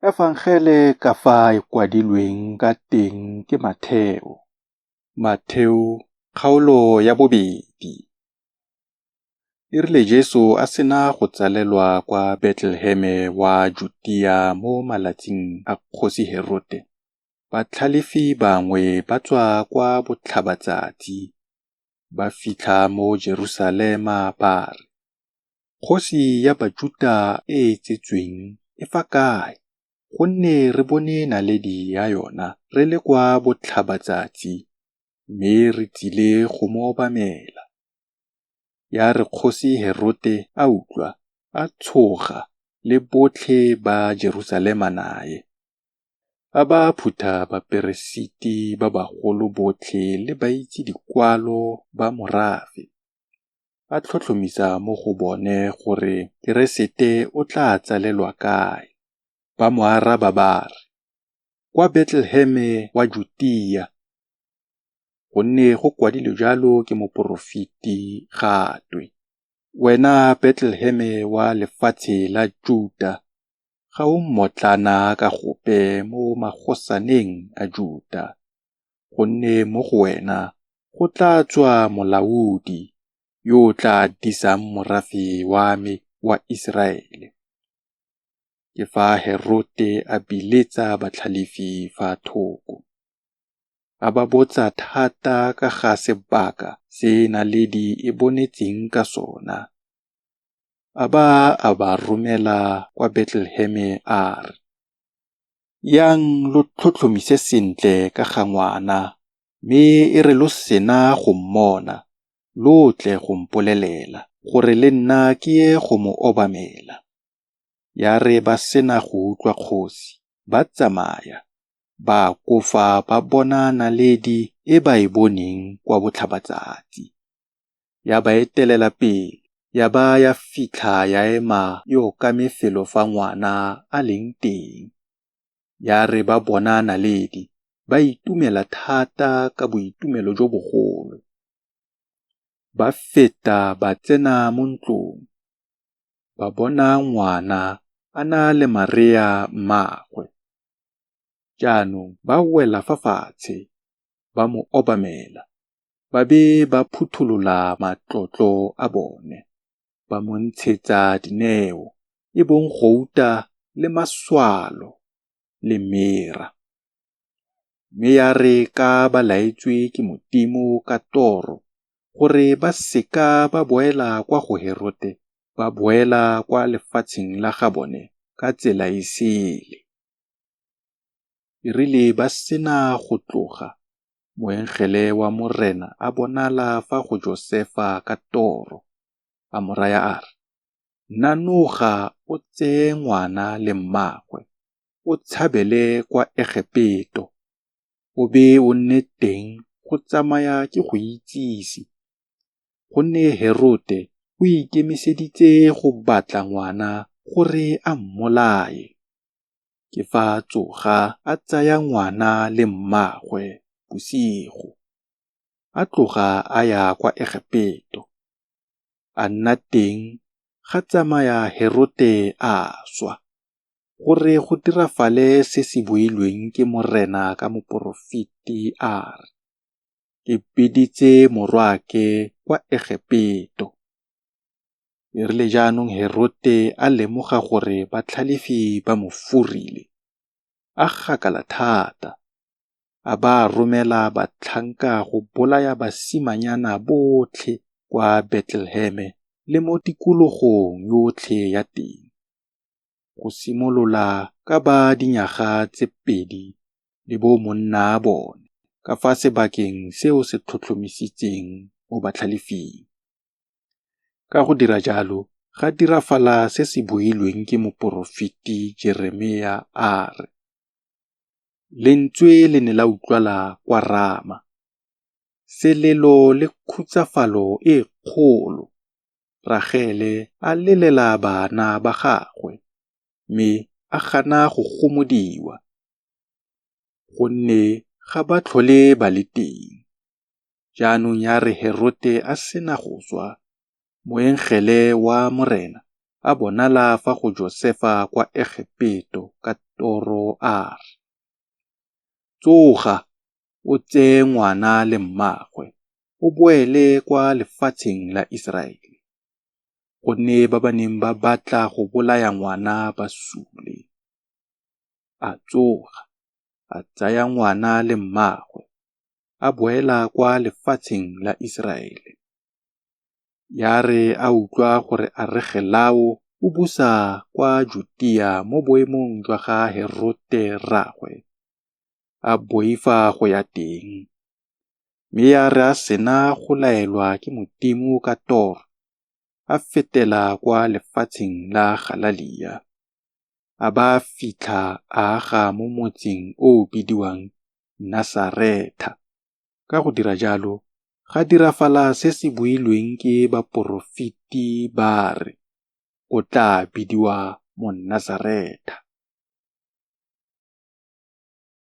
Efangele ka fa e kwadilweng ka teng ke Matheo. Matheo kgaolo ya 2. E rile Jesu a sena go tsalelwa kwa Betleheme wa Jutea mo malatsing a kgosi Herote, batlhalefi bangwe ba tswa kwa botlhabatsatsi, ba fitlha mo Jerusalema ba re, Kgosi ya Bajuta e e tsetsweng e fa kae? Gonne re bone naledi ya yona re le kwa botlhabatsatsi, mme re tsile go mo obamela. Ya re kgosi Herote a utlwa, a tshoga le botlhe ba Jerusalema nae. A ba a phutha baperesiti ba bagolo botlhe le baitse-dikwalo ba morafe, a tlhotlhomisa mo go bone gore Keresete o tla tsalelwa kae. Ba mo araba ba re, Kwa Betleheme wa Jutea, gonne go kwadilwe jalo ke moporofeti ga twe: Wena Betleheme wa lefatshe la Juta, ga o mmotlana ka gope mo magosaneng a Juta, gonne mo go wena go tla tswa molaodi yo o tla disang morafe wa me wa Iseraele. Ke fa Herote a biletsa batlhalefi fa thoko, a ba botsa thata ka ga sebaka se naledi e bonetseng ka sona. A ba a ba romela kwa Betleheme a re, Yang lo tlhotlhomise sentle ka ga ngwana, mme e re lo sena go mmona, lo tle go mpolelela, gore le nna ke ye go mo obamela. Ya re ba sena go utlwa kgosi, ba tsamaya, ba akofa ba bona naledi e ba e boneng kwa botlhabatsatsi. Ya ba etelela pele, ya ba ya fitlha ya ema e okame felo fa ngwana a leng teng. Ya re ba bona naledi, ba itumela thata ka boitumelo jo bogolo. Ba feta ba tsena mo ntlong, ba bona ngwana a na le Marea mmaagwe. Jaanong ba wela fa fatshe, ba mo obamela, ba be ba phutholola matlotlo a bone, ba mo ntshetsa dineo, e bong gouta le maswalo le mera. Mme ya re ka ba laetswe ke Modimo ka toro gore ba se ka ba boela kwa go Herote, ba boela kwa lefatsheng la ga bone ka tsela e sele. E rile ba sena go tloga, moengele wa Morena a bonala fa go Josefa ka toro, a mo raya a re, Nanoga o tseye ngwana le mmaagwe, o tshabele kwa Egepeto, o be o nne teng go tsamaya ke go itsise, gonne Herote o ikemiseditse go batla ngwana gore a mmolaye. Ke fa a tsoga a tsaya ngwana le mmaagwe bosigo, a tloga a ya kwa Egepeto, a nna teng ga tsamaya Herote a swa, gore go dirafale se se builweng ke Morena ka moporofeti a re, Ke biditse morwaake kwa Egepeto. E rile jaanong Herote a lemoga gore batlhalefi ba mo forile, a gakala thata, a ba a romela batlhanka go bolaya basimanyana botlhe kwa Betleheme le mo tikologong yotlhe ya teng, go simolola ka ba dinyaga tse pedi le bomonnaa bone, ka fa sebakeng se o se tlhotlhomisitseng mo batlhalefing. Ka go dira jalo ga dirafala se se builweng ke moporofeti Jeremia a re, Lentswe le ne la utlwala kwa Rama, selelo le khutsafalo e kgolo, Ragele a lelela bana ba gagwe, mme a gana go gomodiwa, gonne ga ba tlhole ba le teng. Jaanong ya re Herote a sena go swa, moengele wa Morena a bonala fa go Josefa kwa Egepeto ka toro a re, Tsoga, o tsee ngwana le mmaagwe, o boele kwa lefatsheng la Iseraele, gonne ba ba neng ba batla go bolaya ngwana ba sule. A tsoga, a tsaya ngwana le mmaagwe, a boela kwa lefatsheng la Iseraele. Ya re a utlwa gore Aregelao o busa kwa Jutea mo boemong jwa ga Herote rraagwe, a boifa go ya teng. Mme ya re a sena go laelwa ke Modimo ka toro, a fetela kwa lefatsheng la Galalea, a ba a fitlha a aga mo motseng o o bidiwang Nasaretha. Ka go dira jalo ga dirafala se se builweng ke baporofeti ba re, O tla bidiwa Monasaretha.